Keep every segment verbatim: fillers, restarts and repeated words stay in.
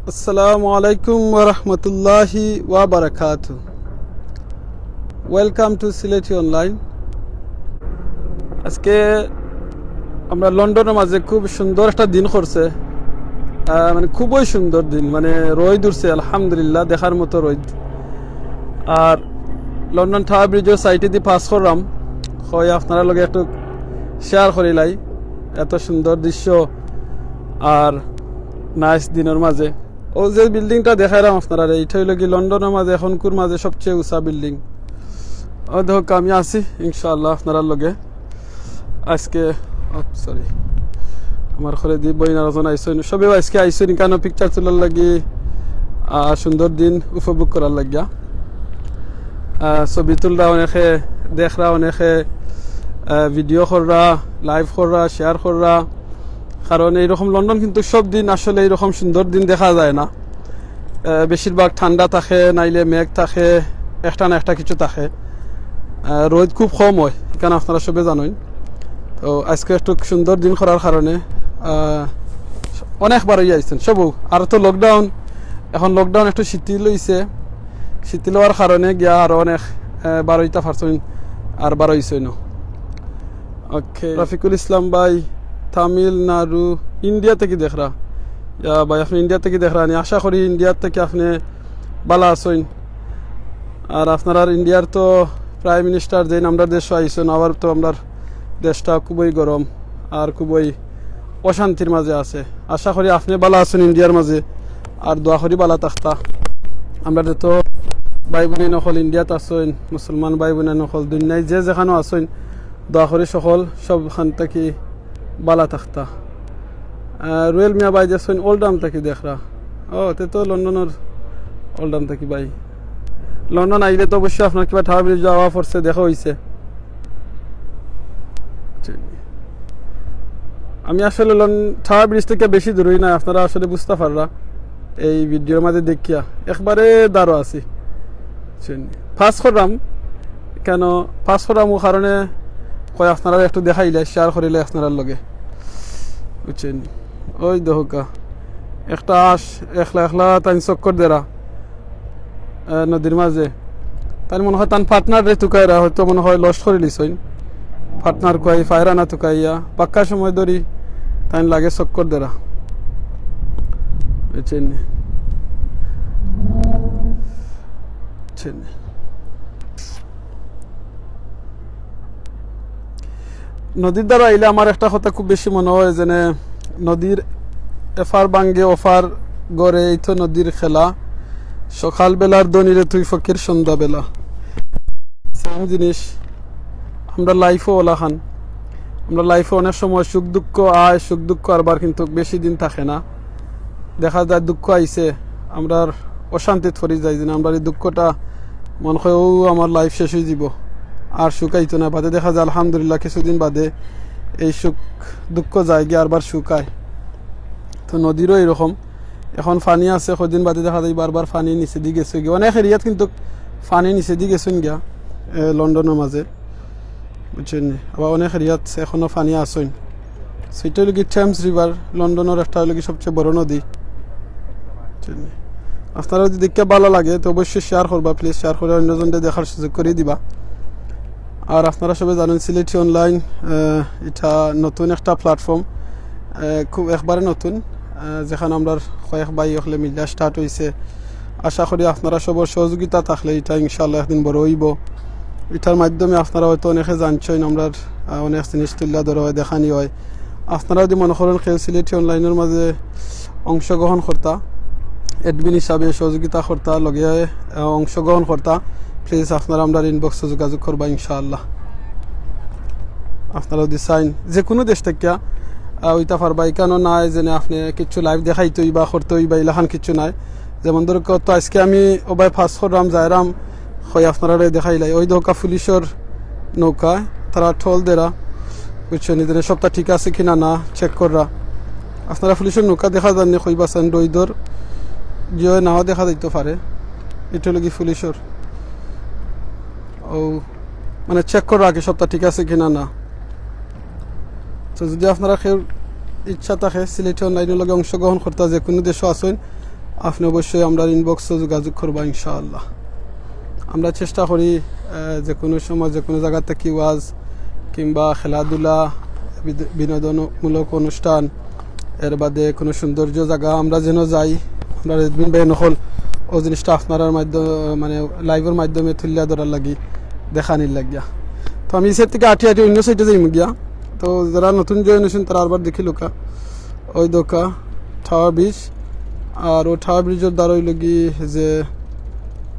আসসালামু আলাইকুম ওয়া রাহমাতুল্লাহি ওয়া বারাকাতু। Welcome to সিলেটি অনলাইন। আজকে আমরা লন্ডনর মাঝে খুব সুন্দর একটা দিন করছে, আহ, মানে খুবই সুন্দর দিন, মানে রইদ উঠছে আলহামদুলিল্লাহ, দেখার মতো রইদ। আর লন্ডন টাওয়ার ব্রিজর সাইডেদি পাস করলাম, কই আপনারার লগে একটু শেয়ার করিলাই এত সুন্দর দৃশ্য আর নাইস দিনর মাঝে। ও যে বিল্ডিংটা দেখাইলাম আপনারারে, ইটা অইলো কি লন্ডনর মাঝে এখনকুর মাঝে সবচেয়ে উঁচা বিল্ডিং। ও দেখউক্কা, আমি আছি ইনশাআল্লাহ আপনারার লগে। আজকে, সরি, আমার ঘরেদি বইন আরোজন আইছইন, সবেউ আজকে আইছইন কেনে পিকচার তুলার লাগি, আহ, সুন্দর দিন উপভোগ করার লাগিয়া। আহ, ছবি তুলরা অনেকে, দেখরা অনেকে, আহ, ভিডিও কররা, লাইভ কররা, শেয়ার কররা। কারণ এইরকম লন্ডন কিন্তু সব দিন আসলে এইরকম সুন্দর দিন দেখা যায় না। আহ, বেশিরভাগ ঠান্ডা থাকে, নাইলে মেঘ থাকে, একটা না একটা কিছু থাকে। আহ, রইদ খুব কম অয়, ইখান আপনারা সবে জানইন। তো আজকে একটু সুন্দর দিন করার কারণে, আহ, অনেক বারইয়া আইছইন সবউ। আর তো লকডাউন, এখন লকডাউন একটু শিথিল অইছে, শিথিল অওয়ার কারণে গিয়া আরো অনেক, আহ, বারইতা পারছইন আর বারইছইন। ওকে, রফিকুল ইসলাম ভাই, তামিলনাড়ু, ইন্ডিয়া থাকি দেখরা। ইয়া ভাই, আপনে ইন্ডিয়া থাকি দেখরা নি? আশা করি ইন্ডিয়া থাকি আপনে ভালা আছইন। আর আপনারার ইন্ডিয়ার তো প্রাইম মিনিস্টার যেইন আমরার দেশো আইছইন, আবার তো আমরার দেশটা খুবই গরম আর খুবই অশান্তির মাঝে আছে। আশা করি আপনে ভালা আছইন ইন্ডিয়ার মাঝে, আর দোয়া করি ভালা থাকতা। আমরার যত ভাই বইন অকল ইন্ডিয়াত আছইন, মুসলমান ভাই বইন অকল দুনিয়ার যে যেখানো আছইন, দোয়া করি সকল সবখান থাকি ভালা থাকতা। আহ, রুয়েল মিয়া ভাই যে আছইন ওল্ডহাম থাকি দেখরা। ও, তে তো লন্ডনর ওল্ডহাম থাকি ভাই। লন্ডন আইলে তো অবশ্যই আপনার কিবা টাওয়ার ব্রিজ যাওয়া পড়ছে, দেখা অইছে। আমি আসলে লন-, টাওয়ার ব্রিজ থাকি বেশি দূরই না, আপনারা আসলে বুঝতা পাররা এই ভিডিওর মাঝে দেখিয়া। একবারে দারো আছি। বুঝছইন? পাস করলাম, কেনে পাস করলাম ও কারণে কই আপনারারে একটু দেখাইলাই, শেয়ার করিলাই আপনারার লগে। বুঝছইন? ওই দেখউক্কা, একটা আঁশ একলা একলা তাইন চক্কর দেরা, আহ, নদীর মাঝে। তাইন মনে অয় তান পার্টনাররে তুকাইরা, হয়তো মনে অয় লস্ট করিলিছইন। পার্টনার কুয়াই, ফায়রা না তুকাইয়া, বাক্কা সময় ধরি তাইন লাগে চক্কর দেরা। বুঝছইন নি? বুঝছইন নি? নদীর দারো আইলে আমার একটা কথা খুব বেশি মনে অয়, যেনে নদীর এফার ভাঙ্গে ওফার গড়ে, এই তো নদীর খেলা। সকাল বেলার ধনীরে তুই ফকির সন্ধ্যা বেলা। সেম জিনিস, আমরার লাইফও অলাখান। আমরার লাইফও অনেক সময় সুখ দুঃখ আয়, সুখ দুঃখ আরবার কিন্তু বেশি দিন থাকে না। দেখা যায় দুঃখ আইছে, আমরার অশান্তিত পড়ি যাই, যেন আমরার এই দুঃখটা মনে অয়, "ও, আমার লাইফ শেষ অইযিবো, আর সুখ আইতো না।" বাদে দেখা যায় আলহামদুলিল্লাহ কিছুদিন বাদে এই সুখ দুঃখ যায় গিয়া আরবার সুখ আয়। তো নদীরও এরকম, এখন পানি আছে, কয়দিন বাদে দেখা যায় বারবার পানি নিচেদি গেছে গিয়া। অনেক এরিয়াত কিন্তু পানি নিচেদি গেছইন গিয়া, এ, লন্ডনর মাঝে, বুঝছইন নি? আবার অনেক এরিয়াত এখনো পানি আছইন। So, ইটা অইলো কি টেমস রিভার, লন্ডনর একটা অইলো কি সবচেয়ে বড় নদী। বুঝছইন নি? আপনারা যদি দেখিয়া ভালা লাগে তো অবশ্যই শেয়ার করবা, প্লিজ শেয়ার করি অন্যজনরে দেখার সুযোগ করি দিবা। আর আপনারা সবে জানইন সিলেটি অনলাইন, আহ, ইটা নতুন একটা প্ল্যাটফর্ম, আহ, খুব একবারে নতুন, আহ, যেখানো আমরার কয়েক ভাই অকলে মিলিয়া স্টার্ট অইছে। আশা করি আপনারা সবর সহযোগিতা থাকলে ইটা ইনশাআল্লাহ একদিন বড় অইবো। ইটার মাধ্যমে আপনারা হয়তো অনেকে জানছইন, আমরার, আহ, অনেক জিনিস তুলিয়া ধরা অয়, দেখানি অয়। আপনারা যদি মনে করইন কেউ সিলেটি অনলাইনর মাঝে অংশগ্রহণ করতা, অ্যাডমিন হিসাবে সহযোগিতা করতা, লগে, আহ, অংশগ্রহণ করতা, প্লিজ আপনারা আমরার ইনবক্সো যোগাযোগ করবা ইনশাআল্লাহ। আপনারা যদি চাইন যে কোনো দেশ থাকিয়া, আহ, অইতা পারবা, ইখানো নাই যেনে আপনে কিছু লাইভ দেখাইতে অইবা, করতে অইবা, ইলাখান কিছু নাই। যেমন ধরো কত আজকে আমি ওবায় পাস করলাম, যাইরাম, কই আপনারারে দেখাইলাই, ওই দেখউক্কা পুলিশর নৌকা, তারা টোল দেরা, বুঝছইন নি, যেনে সবটা ঠিক আছে কিনা না চেক কররা। আপনারা পুলিশর নৌকা দেখা যার নি, কইবা চাইন রইদর গিয়ে নাও দেখা যাইতো পারে। ইটা অইলো কি পুলিশর, ও, মানে চেক কররা কি সবটা ঠিক আছে কিনা না। তো যদি আপনারা কেউ ইচ্ছা থাকে সিলেটি অনলাইনর লগে অংশগ্রহণ করতা, যে কোনো দেশো আছইন, আপনে অবশ্যই আমরার ইনবক্সো যোগাযোগ করবা ইনশাআল্লাহ। আমরা চেষ্টা করি, আহ, যে কোনো সময় যে কোনো জাগা থাকি ওয়াজ কিংবা খেলাধুলা, বিদ-, বিনোদনমূলক অনুষ্ঠান, এর বাদে কোনো সৌন্দর্য জাগা আমরা যেন যাই, আমরার এডমিন ভাই অকল অউ জিনিসটা আপনারার মাধ্যমে, মানে, লাইভর মাধ্যমে তুলিয়া ধরার লাগি, দেখানির লাগিয়া। তো আমি ই সাইড থাকি আটি আটি অন্য সাইডে যাইমু গিয়া। তো যারা নতুন জয়েন অইছইন, তারা আরবার দেখিলাউক্কা, অউ দেখউক্কা টাওয়ার ব্রিজ। আর অউ টাওয়ার ব্রিজর দ্বারা অইলো গি যে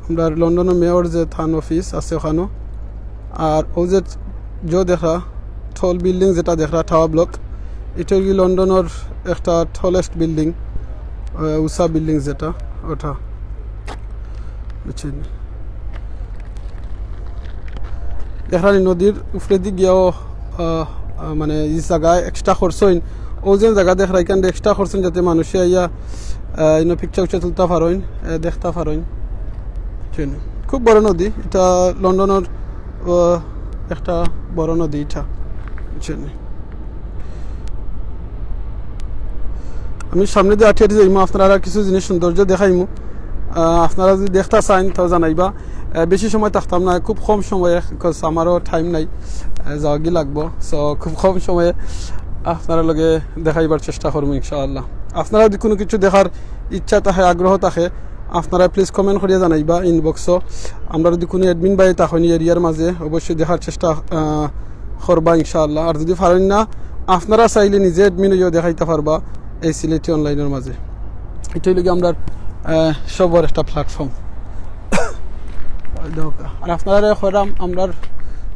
আমরার লন্ডনর মেয়র যে থান অফিস আছে অখানো। আর অউ যে, যে দেখরা টল বিল্ডিং যেটা দেখরা টাওয়ার ব্লক, ইটা অইলো গি লন্ডনর একটা টলেস্ট বিল্ডিং, আহ, উষা বিল্ডিং যেটা, ওটা। বুঝছইন? দেখরা নি নদীর উপরেদি গিয়াও, আহ, আহ, মানে, ই জাগা এক্সট্রা করছইন। অউ যে জাগা দেখরা, ইখান এক্সট্রা করছইন যাতে মানুষে আইয়া, আহ, ইনো পিকচার উকচার তুলতা পারইন, আহ, দেখতা পারইন। বুঝছইন? খুব বড় নদী, ইটা লন্ডনর, আহ, একটা বড় নদী ইটা। বুঝছইন? আমি সামনেদি আটি আটি যাইমু, আপনারারে কিছু জিনিস সৌন্দর্য দেখাইমু। আহ, আপনারা যদি দেখতা চাইন, তাও জানাইবা। আহ, বেশি সময় থাকতাম না, খুব কম সময়ে, because আমারও টাইম নাই, আহ, যাওয়াগি লাগবো। So, খুব কম সময়ে আপনারার লগে দেখাইবার চেষ্টা করমু ইনশাআল্লাহ। আপনারা যদি কোনো কিছু দেখার ইচ্ছা থাকে, আগ্রহ থাকে, আপনারা প্লিজ কমেন্ট করিয়া জানাইবা ইনবক্সো। আমরা যদি কোনো এডমিন ভাই থাকইন ই এরিয়ার মাঝে, অবশ্যই দেখার চেষ্টা, আহ, করবা ইনশাআল্লাহ। আর যদি পারইন না, আপনারা চাইলে নিজে এডমিন অইয়াও দেখাইতা পারবা এই সিলেটি অনলাইনর মাঝে। ইটা অইলো গি আমরার, আহ, সবর একটা প্ল্যাটফর্ম। আর আপনারারে কইরাম, আমরার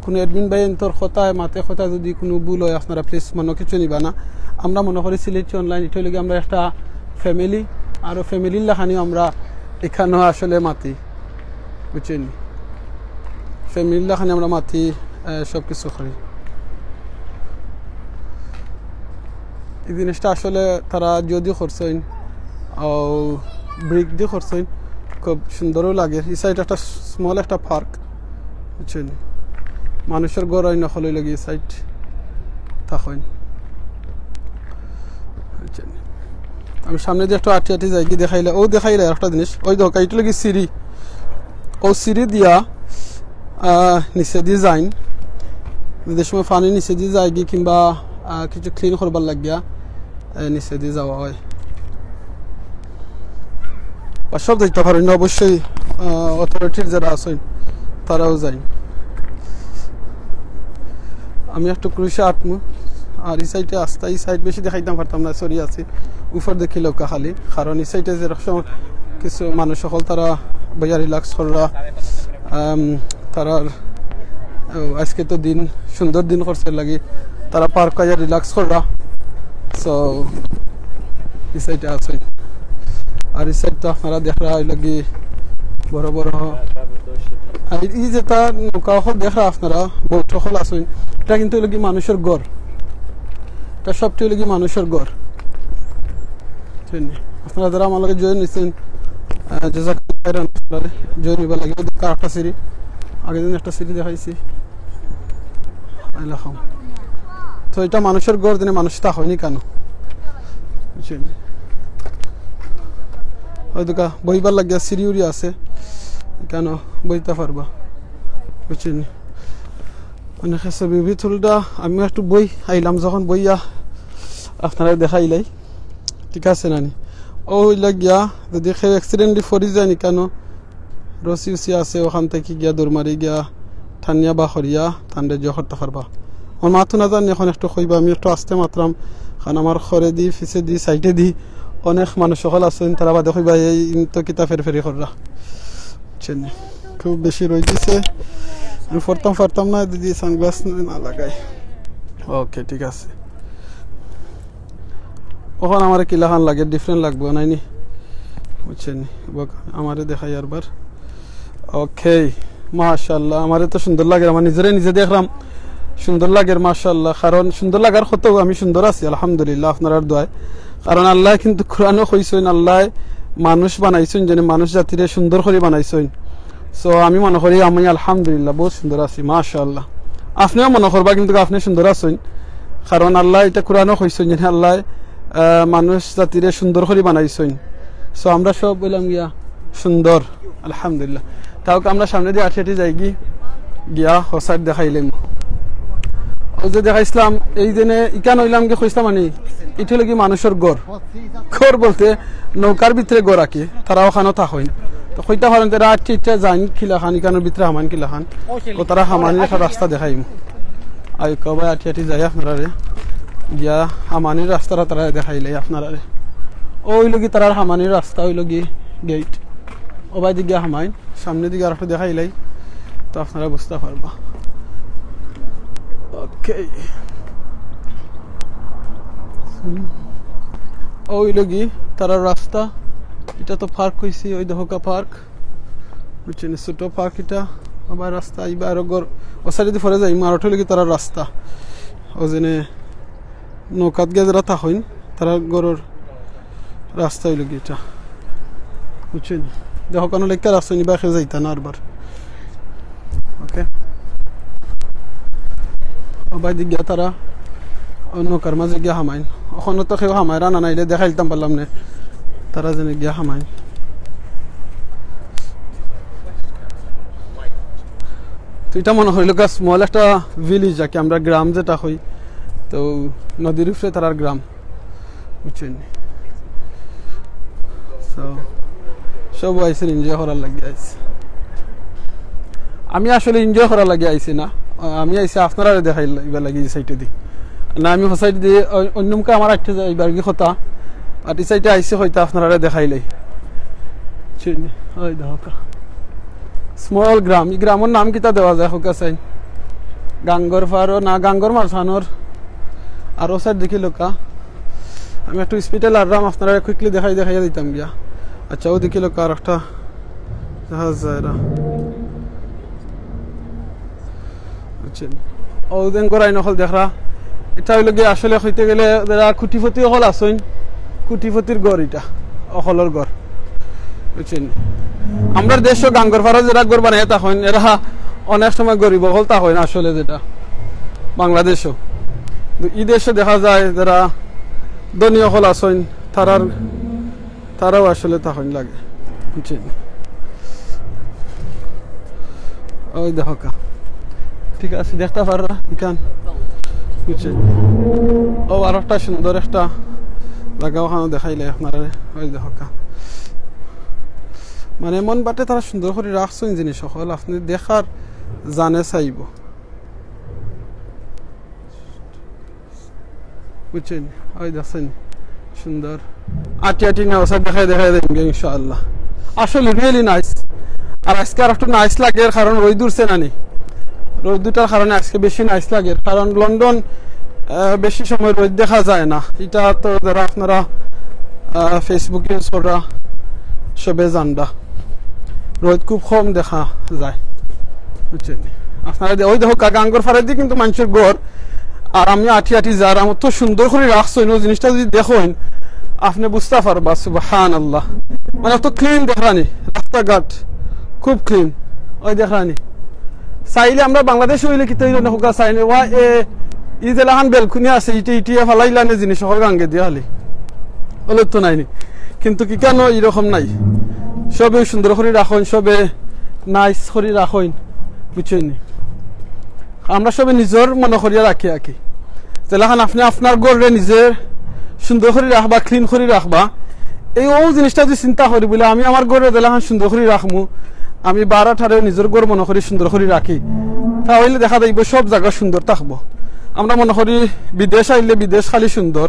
কোনো এডমিন ভাইয়াইন্তর কথায়, মাতে কথায় যদি কোনো ভুল অয়, আপনারা প্লিজ মনো কিছু নিবা না। আমরা মনো করি সিলেটি অনলাইন, ইটা অইলো গি আমরার একটা ফ্যামিলি, আর অউ ফ্যামিলির লাখানি আমরা ইখানো আসলে মাতি, বুঝছইন? ফ্যামিলির লাখানি আমরা মাতি, আহ, সব কিছু করি। ই জিনিসটা আসলে তারা যদি করছইন, অউ ব্রিক দি করছইন, খুব সুন্দরও লাগে। ই সাইড একটা স্মল একটা পার্ক, বুঝছইন? মানুষর ঘর অইন অকল অইলো গি ই সাইড থাকইন। বুঝছইন? আমি সামনেদি একটু আটি আটি যাইগি, দেখাইলে, অউ দেখাইলে একটা জিনিস, অউ দেখউক্কা, ইটা অইলো গি সিঁড়ি, অউ সিঁড়ি দিয়া, আহ, নিচেদি যাইন, যে সময় পানি নিচেদি যায়গি কিংবা, আহ, কিছু ক্লিন করবার লাগিয়া, আহ, নিচেদি যাওয়া অয়। বা সব যাইতা পারইন না, অবশ্যই, আহ, অথরিটির যারা আছইন, তারাও যাইন। আমি একটু ক্রুশে আটমু, আর ই সাইডে আস্তা, ই সাইড বেশি দেখাইতাম পারতাম না, সরি আছি। উপর দেখিলাউক্কা খালি, কারণ ই সাইডে যেরকম কিছু মানুষ অকল তারা বইয়া রিল্যাক্স কররা, আম, তারার, ও, আজকে তো দিন, সুন্দর দিন করছে লাগি, তারা পার্ক আইয়া রিল্যাক্স কররা। So, ই সাইডে আছে। আর ই সাইড তো আপনারা দেখরা অইলো গি বড় বড়। আর ই যেটা নৌকা অকল দেখরা আপনারা, বোট অকল আছইন, ইটা কিন্তু অইলো গি মানুষর ঘর। ইটা সবটি অইলো গি মানুষর ঘর। বুঝছইন নি? আপনারা যারা আমার লগে জয়েন অইছইন, আহ, জাজাকাল্লাহ খাইরান, আপনারা জয়েন অইবার লাগি। ওই দেখউক্কা আরেকটা সিঁড়ি, আগের দিন একটা সিঁড়ি দেখাইছি। এই লাখান। তো ইটা মানুষর ঘর, যেন মানুষ থাকইন ইখানো। বুঝছইন নি? ওই দেখউক্কা বইবার লাগিয়া সিঁড়ি উড়ি আছে, ইখানো বইতা পারবা। বুঝছইন নি? অনেকে ছবি উবি তুলরা, আমিও একটু বই আইলাম, যখন বইয়া আপনারারে দেখাইলাই, ঠিক আছে নানি? অউ অইলো গিয়া, যদি কেউ accidentally পড়ি যায় নি কেন, রশি উশি আছে, অখান থাকি গিয়া দৌড় মারি গিয়া টানিয়া বা করিয়া তানরে জো করতা পারবা। আমার মাতো না জানি অখন একটু কইবা, আমি একটু আস্তে মাতরাম, কারণ আমার খরেদি, পিছেদি, সাইডেদি অনেক মানুষ অকল আছইন, তারা বাদে কইবা, "এই ইন তো কিতা ফেরফেরি কররা।" বুঝছইন নি? খুব বেশি রইদ দিছে, আমি পড়তাম পারতাম না যদি সানগ্লাস না লাগাই। ওকে, ঠিক আছে। অখন আমারে কিলাখান লাগে, ডিফারেন্ট লাগবো, নায় নি? বুঝছইন নি? বক, আমারে দেখাই আরবার। ওকে, মাশাআল্লাহ, আমারে তো সুন্দর লাগের, আমার নিজরে নিজে দেখরাম সুন্দর লাগের, মাশাআল্লাহ। কারণ সুন্দর লাগার কতও আমি সুন্দর আছি, আলহামদুলিল্লাহ, আপনারার দোয়ায়। কারণ আল্লায় কিন্তু কোরআনো কইছইন, আল্লায় মানুষ বানাইছইন, যেন মানুষ জাতিরে সুন্দর করি বানাইছইন। So, আমি মনো করি আমি আলহামদুলিল্লাহ বউত সুন্দর আছি, মাশাআল্লাহ। আপনেও মনো করবা কিন্তু আপনে সুন্দর আছইন, কারণ আল্লায় ইটা কোরআনো কইছইন যে আল্লায়, আহ, মানুষ জাতিরে সুন্দর করি বানাইছইন। So আমরা সব অইলাম গিয়া সুন্দর, আলহামদুলিল্লাহ। তাও আমরা সামনেদি আটি আটি যাইগি, গিয়া হউ side দেখাইলাইমু। অউ যে দেখাইছলাম, এই যে ইখান অইলাম গি কইছলাম আনি, ইটা অইলো গি মানুষর ঘর। ঘর বলতে নৌকার ভিতরে ঘর আর কি, তারা অখানো থাকইন। তো কইতা পারইন তারা আটি আটি যাইন কিলাখান, ইখানর ভিতরে হামাইন কিলাখান। অউ তারা হামানির একটা রাস্তা দেখাইমু। আইক্কা বা আটি আটি যাই আপনারারে, গিয়া হামানির রাস্তাটা তারা দেখাইলাই আপনারারে। অউ অইলো গি তারার হামানির রাস্তা অইলো গি gate। অউ বায়দি গিয়া হামাইন, সামনেদি গিয়া আরেকটু দেখাইলাই, তো আপনারা বুঝতা পারবা। Okay। অউ অইলো গি তারার রাস্তা। ইটা তো park কইছি, অউ দেখউক্কা park। বুঝছইন নি? ছোট park ইটা। আবার রাস্তা, ইবা আরো ঘর। অউ side দি পরে যাইমু, আর অটা অইলো গি তারার রাস্তা। অউ যেনে নৌকাত গিয়া যারা থাকইন, তারার ঘরর রাস্তা অইলো গি ইটা। বুঝছইন নি? দেখউক্কা অনো লেখা রাস্তা নি, বাকি যাইতা না আরবার। Okay। অউ বায়দি গিয়া তারা অউ নৌকার মাঝে গিয়া হামাইন। অখানো তো কেউ হামাইরা না, নাইলে দেখাইলতাম পারলাম নে। তারা যেনে গিয়া হামাইন। তো ইটা মনো অইলো গি small একটা village আর কি, আমরা গ্রাম যেটা কই, তো নদীর উপরে তারার গ্রাম। বুঝছইন নি? So, সব আইছইন enjoy করার লাগি আইছইন। আমি আসলে enjoy করার লাগি আইছি না, আমি আইছি আপনারারে দেখাইবার লাগি ই side দি। না, আমি হউ side দি অ-, অইন্য মুখে আমার আইতে যাইবার গি কথা, but ই side আইছি কইতা আপনারারে দেখাইলাই। বুঝছইন নি? অউ দেখউক্কা। Small গ্রাম, ই গ্রামর নাম কিতা দেওয়া যায়, কউক্কা চাইন? গাঙ্গর পাড় না, গাঙ্গর মাঝখানর। আর অউ side দেখিলাউক্কা। আমি একটু speed এ লাড়রাম, আপনারারে quickly দেখাই দেখাইয়া দিতাম গিয়া। আচ্ছা, অউ দেখিলাউক্কা আরেকটা দেখা যায় না। বুঝছইন? অউ যেন ঘর আইন অকল দেখরা। ইটা অইলো গি আসলে কইতে গেলে যারা কোটিপতি অকল আছইন, কোটিপতির ঘর ইটা, অকলর ঘর। বুঝছইন? আমরার দেশো গাঙ্গর পাড়ো যারা ঘর বানাইয়া থাকইন, এরা অনেক সময় গরিব অকল থাকইন আসলে যেটা বাংলাদেশো। কিন্তু ই দেশো দেখা যায় যারা ধনী অকল আছইন, তারার, তারাও আসলে থাকইন লাগে। বুঝছইন? অউ দেখউক্কা। ঠিক আছে, দেখতা পাররা ইখান। বুঝছইন? অউ আরেকটা সুন্দর একটা জাগা অখানো দেখাইলাই আপনারারে। অউ দেখউক্কা। মানে এমন বাটে তারা সুন্দর করি রাখছইন জিনিস অকল, আপনে দেখার জানে চাইবো। বুঝছইন? অউ দেখছইন, সুন্দর। আটি আটি না, অউ side দেখাই দেখাই দেইমু গি ইনশাআল্লাহ। আসলে really nice। আর আইজকে আরেকটু nice লাগের, কারণ রইদ উঠছে না নি। রইদ উঠার কারণে আইজকে বেশি nice লাগের, কারণ লন্ডন, আহ, বেশি সময় রইদ দেখা যায় না। ইটা তো যারা আপনারা, আহ, Facebook use কররা সবে জানরা। রইদ খুব কম দেখা যায়, বুঝছইন নি? আপনারা দে-, অউ দেখউক্কা গাঙ্গর পাড়েদি কিন্তু মানষর ঘর, আর আমি আটি আটি যার, আমার তো সুন্দর করি রাখছইন, অউ জিনিসটা যুদি দেখইন, আপনে বুঝতা পারবা, সুবহানাল্লাহ। মানে অত clean দেখরা নি, রাস্তাঘাট খুব clean। অউ দেখরা নি, চাইলে আমরা বাংলাদেশো অইলে কিতা অইলো না, কউক্কা চাইলে, ওয়া এ, ই যেলাখান বেলকুনি আছে, ইটি, ইটি ফালাইলা নে জিনিস অকল গাঙ্গেদি খালি। অইলে তো নাই নি। কিন্তু ইখানো ইরকম নাই। সবে সুন্দর করি রাখইন, সবে nice করি রাখইন। বুঝছইন নি? আমরা সবে নিজর মনো করিয়া রাখি আর কি। যেলাখান আপনে আপনার ঘররে নিজে সুন্দর করি রাখবা, clean করি রাখবা, এই অউ জিনিসটা যুদি চিন্তা করি বুলে, আমি আমার ঘররে যেলাখান সুন্দর করি রাখমু, আমি বারাটারে নিজর ঘর মনো করি সুন্দর করি রাখি, তা অইলে দেখা যাইবো সব জাগা সুন্দর থাকবো। আমরা মনো করি বিদেশ আইলে বিদেশ খালি সুন্দর,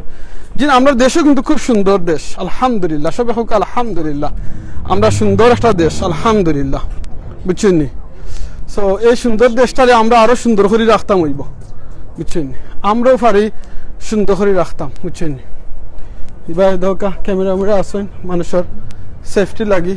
জি না, আমরার দেশও কিন্তু খুব সুন্দর দেশ, আলহামদুলিল্লাহ। সবে কউক্কা আলহামদুলিল্লাহ, আমরা সুন্দর একটা দেশ, আলহামদুলিল্লাহ। বুঝছইন নি? So, এই সুন্দর দেশটারে আমরা আরো সুন্দর করি রাখতাম অইবো, বুঝছইন নি? আমরাও পারি সুন্দর করি রাখতাম, বুঝছইন নি? ইবায় দেখউক্কা camera ম্যামেরা আছইন, মানষর safety লাগি।